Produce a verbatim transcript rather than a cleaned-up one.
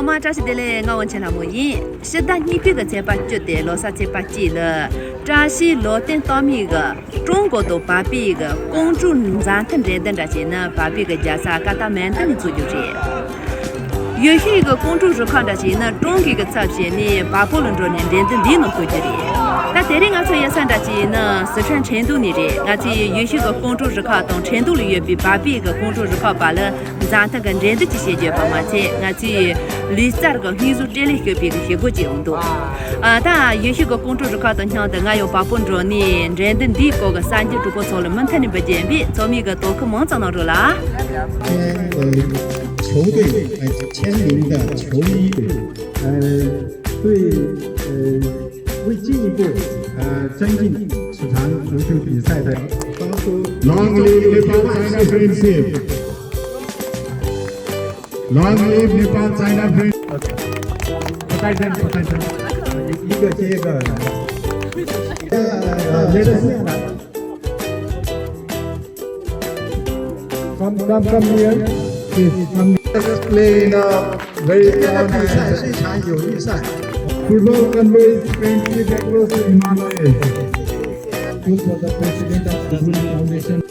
ཐོག་མར་བཀྲ་ཤིས་བདེ་ལེགས། ང་དབང་ཆེན་ལྷ་མོ་ཡིན། ཕྱི་ཟླ་གཉིས་པའི་གི་ཚེས་པ་བཅུ་སྟེ་ལོ་གསར་ཚེས་པ་གཅིག་ལ་བཀྲ་ཤིས་ལོ་བརྟན་སྟོད་སྨད་གི་ཀྲུང་གོ་དང་བལ་པོའི་གི་ཀོང་ཀྲུའུ་མཛའ་མཐུན་འགྲན་བསྡུར་འདྲ་ཞིག་ནི་བལ་པོའི་གི་རྒྱལ་ས་ཀ་ཐ་མན་ཌུ་ནས་འཚོགས་རྒྱུ་རེད། ཡུལ་ཤུལ་གི་ཀོང་ཀྲུའུ་རུ་ཁག་འདྲ་ཞིག་ནི་ཀྲུང་གོའི་གི་ཚབ་བྱས་ནས་བལ་པོ་ལ་འགྲོ་ནས་འགྲན་བསྡུར་འདིའི་ནང་འཁོད་རྒྱུ་རེད། ད་དེ་རིང་ང་ཚོ་ཡོད་ས་འདྲ་ཞིག་ནི་སི་ཁྲོན་ཁྲེང་ཏུའུ་ནས་རེད། ང་ཚོའི་ཡུལ་ཤུལ་གི་ཀོང་ཀྲུའུ་རུ་ཁག་དང་ཁྲེང་ཏུའུ་ལ་ཡོད་པའི་བལ་པོའི་གི་ཀོང་ཀྲུའུ་རུ་ཁག་བར་ལ་མཛའ་མཐུན་གྱི་འགྲན་བསྡུར་ཅིག་བྱེད་རྒྱུ་ཡོད་པ་མ་ཚད། ང་ཚོས་ལུས་རྩལ་གྱི་སྙིང་གཟུགས་སྤྲེལ་ལད་སྐྱོད་པའི་གི་བྱེད་སྒོ་ཅིག་ཡོང་འདུག་ཨ། ད་ཡུལ་ཤུལ་གྱི་ཀོང་ཀྲུའུ་རུ་ཁག་དང་མཉམ་དུ་ང་ཡང་བལ་པོ་འགྲོ་ནས་འགྲན་བསྡུར་འདིའི་སྐོར་གྱི་གསར་འགྱུར་གྲོགས་པོ་ཚོ་ལ་མུ་མཐུད་ནས་འབུལ་རྒྱུ་ཡིན་པས། ཚང་མས་གི་དོ་ཁུར་མང་ཙམ་གནང་རོགས་ལ། 球队，呃，签名的球衣，呃，对，呃，为进一步，呃，增进此场足球比赛的，当初 Long live Nepal China friendship. Long live Nepal China friendship. 不带人，不带人。一个接一个。呃，let us come, come, come here. Please come. Let us play in a very 今天的比赛是一场友谊赛。 Football conveys friendship across the Himalayas. Good for the president of Football Foundation.